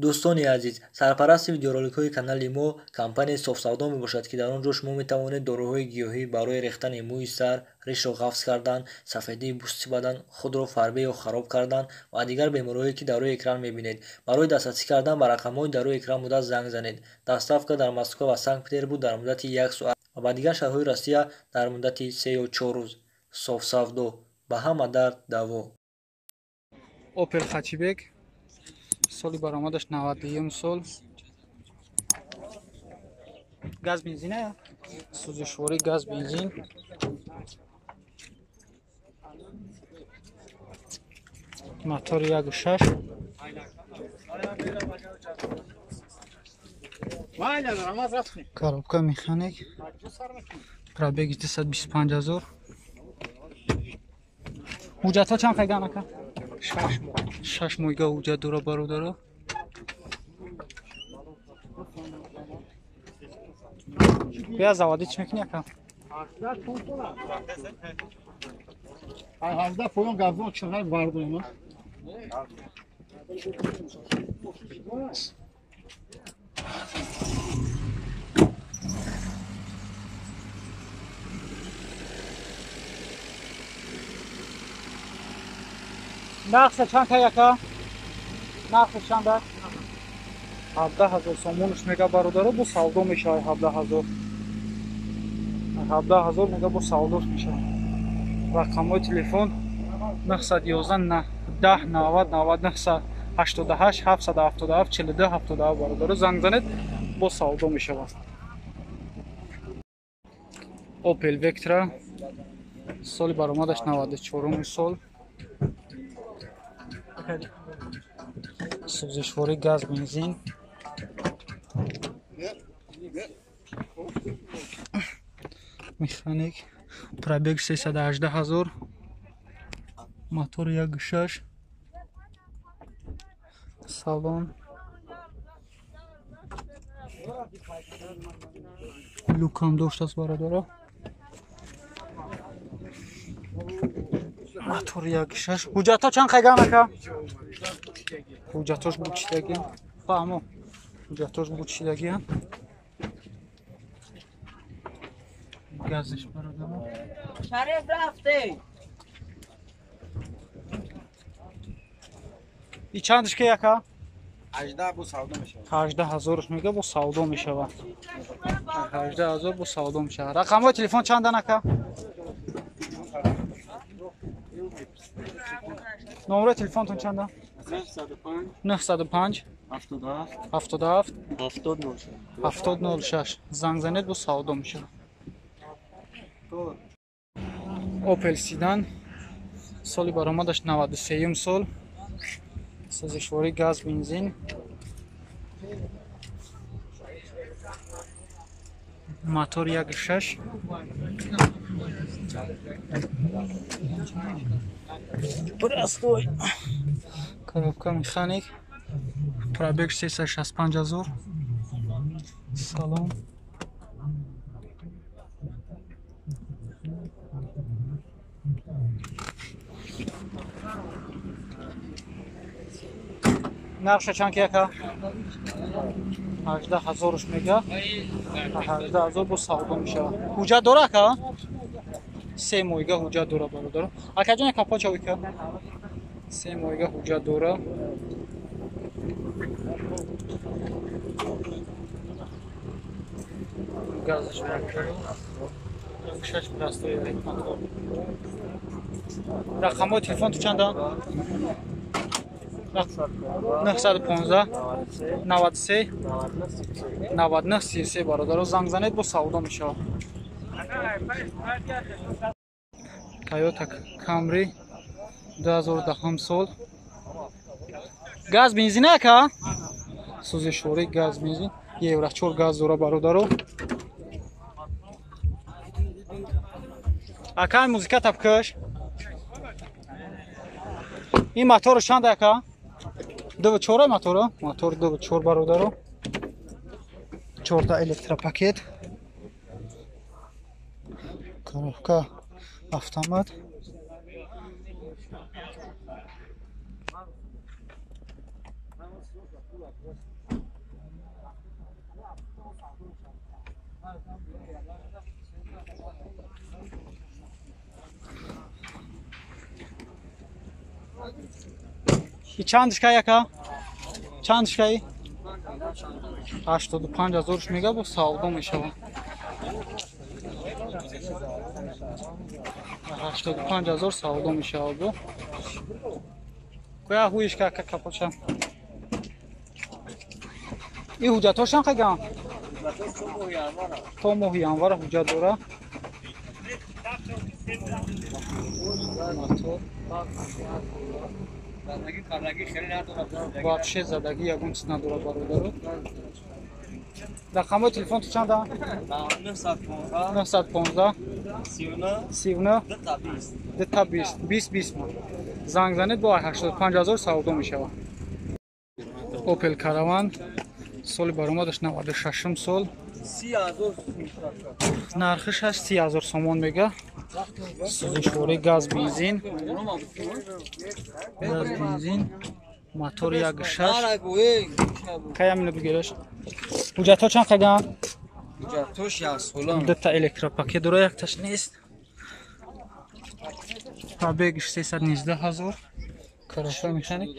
Дӯстони азиз, сарпарасти видеороликҳои канали мо компанияи Софсавдо мебошад, ки дар он ҷо шумо метавонед доруҳои гиёҳӣ барои рехтани мӯи сар, ришро ғафз кардан, сафедии пӯсти бадан, худро фарбе ё хароб кардан ва дигар бемориҳое, ки дар рӯи экран мебинед. Барои дастрасӣ кардан ба рақамҳои дар рӯи экран буда занг занед. Доставка дар Москва ва Санкт-Петербург дар муддати 1 соат ва ба дигар шаҳрҳои Россия дар муддати 3 ё 4 рӯз. Софсавдо ба ҳама дард даво. Opel Hatchback соли баромадаш 91 сол, газ бензин, сӯзишворӣ газ бензин, мотори 1.6, коробка механик, пробеги 225 000. Ҳуҷҷатҳо чанд қайган ака? 6 моҳ. 6 моҳига ҳуҷҷат дора бародаро. Бия заводи чӣ мекунӣ ака? 18 поён газон чӣ бардоем. Нархша чанд кай ака? Нархш чанд аст? 17 000 сомонаш мега бародаро, бо савдо мешавад 17 000. 17 000 мега бо савдош мешавад. Рақамҳои телефон 911 10 90 99 88 777 42 77 бародаро, занг занед, бо савдо мешавад. Opel Vectra соли баромадаш 94 сол, сӯзишворӣ газ бензин, механик, пробег 318 000, мотор 1.6, салон, люкам доштааст бародаро, мотор 1.6. Ҳуҷҷатҳо чанд қайган ака? Ҳуҷҷатҳош бучидагиан. Фаҳмо, ҳуҷҷатҳош бучидагиан. Газиш бародаро. Шариф рафте. И чандаш ки ака? 18 бо савдо мешавад. 18 000 мега бо савдо мешавад. 18 000 бо савдо мешавад. Рақамҳои телефон чандан ака? Номерои телефонтон чанда? 905 77 70 06. Занг занед, бо савдо мешавад. Opel Sedan соли баромадаш 93 сол, сӯзишворӣ газ бензин, мотор 1.6, простой, коробка механик, пробег 365 000, салон. Нархша чанд ки ака? 18 000 мега. 18 000 бо савдо мешавад. Ҳуҷҷат дора ака? 3 моҳига ҳуҷҷат дора бародаро. Акаҷон, яка поча вика. 3 моҳига ҳуҷҷат дора. Газаш бародаро. Шаш простой мотор. Рақамҳои телефон ту чанда? 915 93 99 33 бародаро, занг занед, бо савдо мешавад. Toyota Camry 2010 сол, газ бензин ака? Сӯзишворӣ газ бензин, евро 4 газ дора бародаро. Ака, музика тапкаш. Ин моторо чанд ака? 2.4 моторо, мотор 2.4 бародаро. 4 электропакет, коробка автомат. Чанд шкай яка? Чанд шкай? 85 ҳазорш мега бо савдо мешавад. 85 ҳазор савдо мешавад бо. Коя ҳуиш ка капоча. И ҳуҷҷатҳошан қаган? То моҳи январа ҳуҷҷат дора. Вообще задагӣ ягон чиз надорад бародаро. Рақамҳои телефон ту чанда? 915 39 220 20 20. Занг занед бо 85 ҳазор савдо мешавад. Opel Caravan соли баромадаш 96 сол. Нархиш ҳаст 30 ҳазор сомон мега. Сӯзишворӣ газ бензин. Газ бензин. Мотор 1.6. Кая мино бигираш. Ҳуҷҷатҳо чанд қаган? Ҳуҷҷатҳош як сола. Дута электропакет дора, якташ нест. Пробегиш 319 ҳазор. Коробка механик.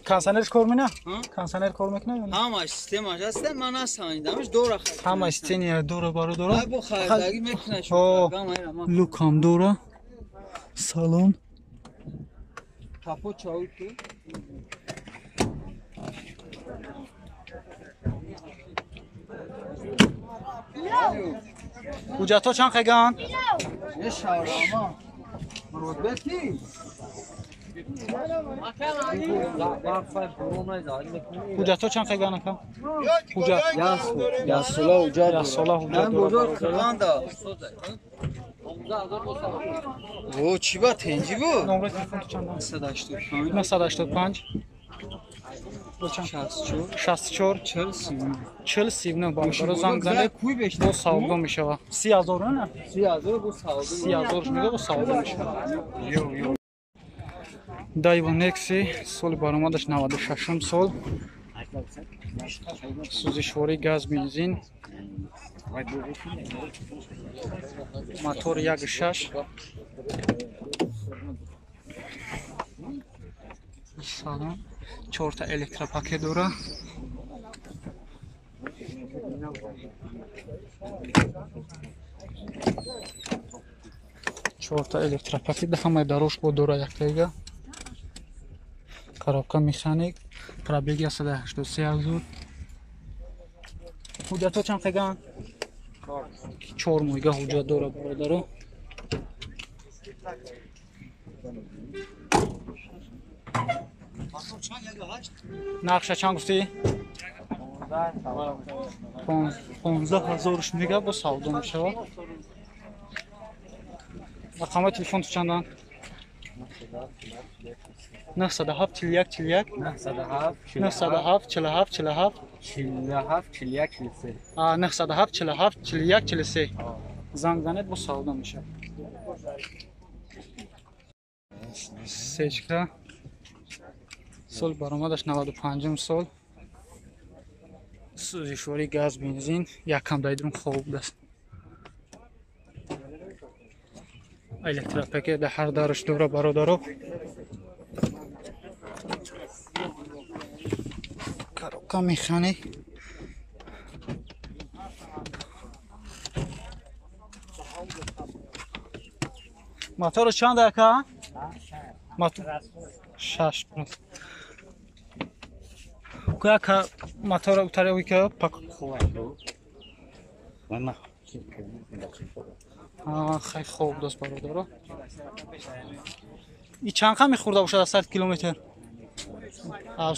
Кондиционерш кор мекунад? Кондиционер кор мекунад ё не? Ҳамаш системаш ҳаст, ман насанидамш дора. Ҳама системия дора бародора. Бо харидагӣ мекунад. Лукам дора. Салон. Капот чавӣ ку? Ҳуҷҷатҳо чанд қаган? Шаврама. Муродбеки? Ҳуҷҷатҳо чанд қаган ака? Ҳуҷҷат. Як сола ҳуҷҷат. Як сола ҳуҷҷат дора. О, чӣ ба тенҷи бу? Номери телефон ту чанд? 985 985 64 40 39 бародаро занг занед бо савдо мешавад. 30 ҳазор не? 30 ҳазор бо савдо. 30 ҳазор мега бо савдо мешавад. Дайва Некси соли баромадаш 96 сол. Сӯзишворӣ газ бензин. Мотор 1.6. Салон. Чорта электропакет дора. Чорта электропакет ҳамаи дарош бо дора яктаига. Коробка механик, пробег 183 ҳазор. Ҳуҷҷатҳо чанд қаган? 4 моҳига ҳуҷҷат дора бародаро. Нархша чанд гуфтӣ? 15 ҳазорш мега бо савдо мешавад. Рақамҳои телефон ту чанданд? 907 41 41 907 47 47 47 41 43 907 47 41 43. Занг занед бо савдо мешавад. Сечка сол баромадаш 95 сол. Сӯзишворӣ газ бензин якам дайдрун хоб будааст. Электропакет дар ҳар дараш дора бародаро. Коробка механик. Моторо чанд ака? Мотор 6. Куяка мотора утаре ка пак. Хай хоб дост бародаро. И чанд қа мехӯрда бошад аз 100 километр?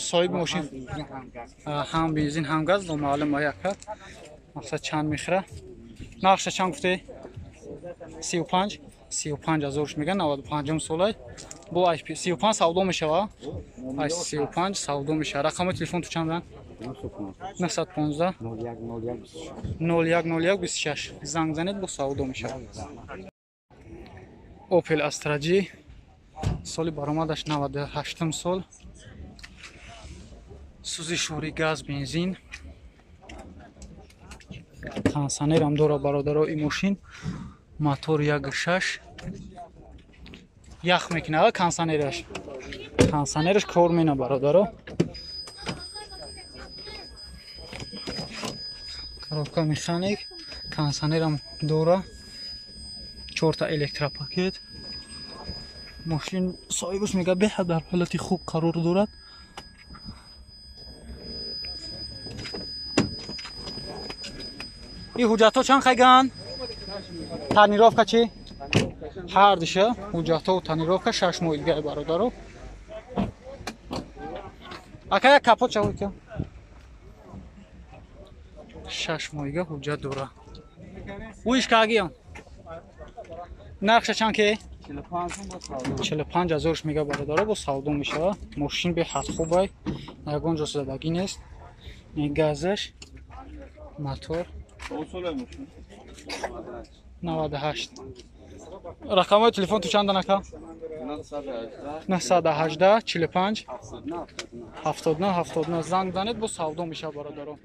Соҳиби мошин ҳам бензин ҳам газ номаълум яка. Мақсад чанд мехӯра? Нархша чанд гуфтӣ? 35 35 ҳазорш мега 95 солай. Бо 35 савдо мешава. 35 савдо мешава. Рақами телефон ту чанданд? 915 01 01 26. Занг занед бо савдо мешава. Opel Astra G соли баромадаш 98 сол. Сӯзишворӣ газ, бензин. Кондиционерам дора бародаро ин мошин. Мотор 1.6. Ях мекунад кондиционераш. Кондиционераш кор мена бародаро. Коробка механик, кондиционерам дора. 4 электропакет. Мошин соҳибаш мега беҳад дар ҳолати хуб қарор дорад. Ин ҳуҷҷатҳо чанд хайган? Тонировка чӣ? Ҳардуша ҳуҷҷатҳо тонировка 6 моҳ дига бародаро. Ака як капот чавой ка. 6 моҳига ҳуҷҷат дора. Уиш кагиям. Нархша чанд ки? 45 ҳазорш мега бародаро, бо савдо мешава. Мошин беҳад хубай, ягон ҷо задагӣ нест. Газаш, мотор 98. Рақамҳои телефон ту чанд анака? 918 45 79 79. Занг занед, бо савдо мешава бародаро.